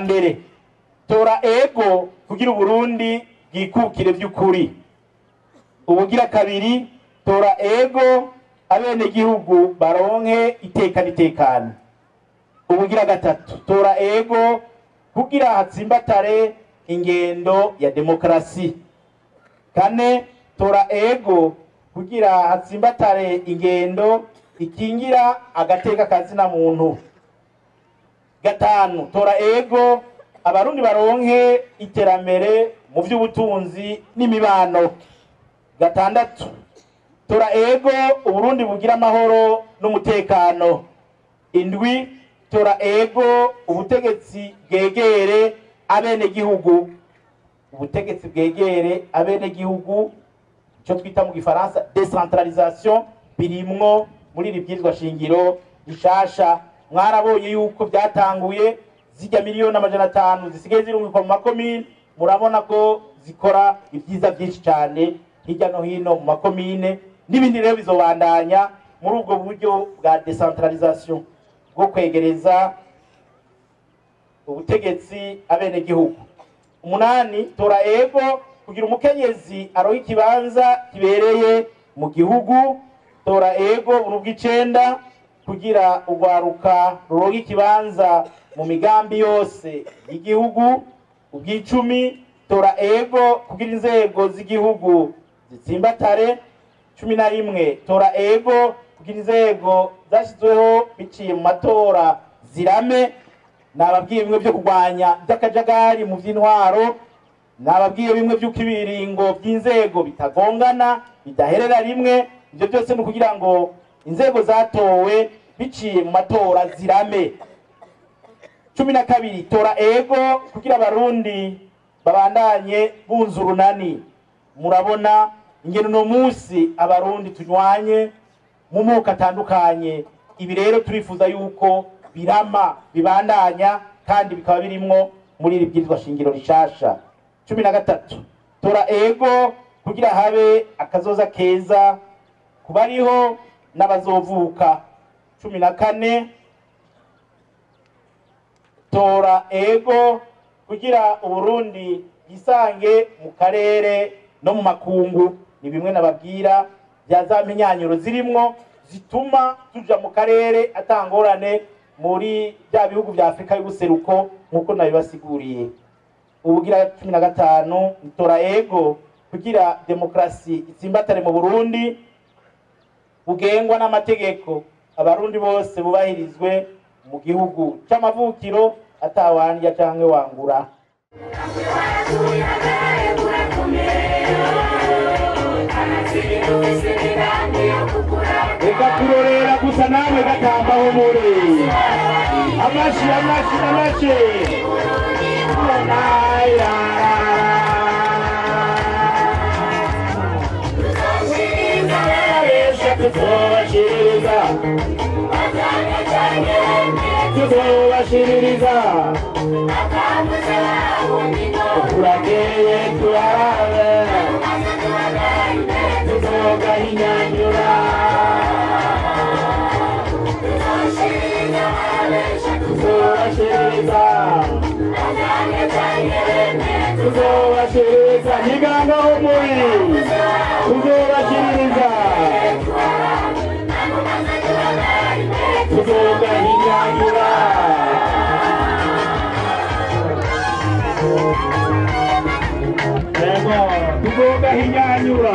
Ubwa mbere, tora ego kugira Uburundi bwikukire vy'ukuri. Ubugira kabiri, tora ego abenegihugu baronke iteka n'itekane. Ubugira gatatu, tora ego kugira hatsimbatare ingendo ya demokarasi. Kane, tora ego kugira hatsimbatare ingendo ikingira agateka kazina muntu. Gatanu, tora ego Abarundi baronke iterambere mu by'ubutunzi n'imibano. Gatandatu, tora ego Uburundi bugira amahoro n'umutekano. Indwi, tora ego ubutegetsi bwegere abenegihugu, ubutegetsi bwegere abenegihugu, icyo twita mu Gifaransa décentralisation, birimwo muri iri bwirizwa shingiro rishasha. Mwarabonye yuko byatanguye, zijya 500 000 zisigaye zirungikwa mu makomine, murabona ko zikora ibyiza byinshi cyane hirya no hino mu makomine, n'ibindi rero bizobandanya muri ubwo buryo bwa décentralisation, bwo kwegereza ubutegetsi abenegihugu. Umunani, tora ego kugira umukenyezi aronke ikibanza kibereye mu gihugu. Tora ego ubw'icenda kugira urwaruka ruronke ikibanza mu migambi yose y'igihugu. Ubw'icumi, tora ego kugira inzego z'igihugu zitsimbatare. 11, tora ego kugira inzego zashyizweho biciye mu matora zirame. Nababwiye bimwe byo kurwanya by'akajagari mu by'intwaro, nababwiye bimwe by'uko ibiringo by'inzego bitagongana, bidaherera rimwe. Ibyo byose ni ukugira ngo inzego zatowe biciye mu matora zirame. 12, tora ego kugira Abarundi babandanye bunza urunani. Murabona ingene uno munsi Abarundi tunywanye mu moko atandukanye. Ibi rero turifuza yuko birama, bibandanya, kandi bikaba birimwo muri iri bwirizwa shingiro rishasha. 13, tora ego kugira habe akazoza keza kubariho n'abazovuka. 14, tora ego kugira Uburundi yisange mu karere no mu makungu. Ni bimwe nababwira bya za mpinyanyuro zirimwo zituma tuja mu karere atangorane, muri bya bihugu vya Afurika y'ubuseruko, nk'uko nabibasiguriye. Ubugira 15, tora ego kugira demokarasi itsimbatare mu Burundi bugengwa n'amategeko, Abarundi bose bubahirizwe mu gihugu c'amavukiro atawandya canke wangura. Reka kurorera gusa, namwe gatambaho muri amashi, amashi, amashi. Tuzobashiririza, tuzobashiririza, turakeye, turarabe, tuzogahinyanyura, tuzobashiririza, tuzobashiririza, niganga ho muri tuzobashiririza, tuzogahinyanyura. Yego, tuzogahinyanyura.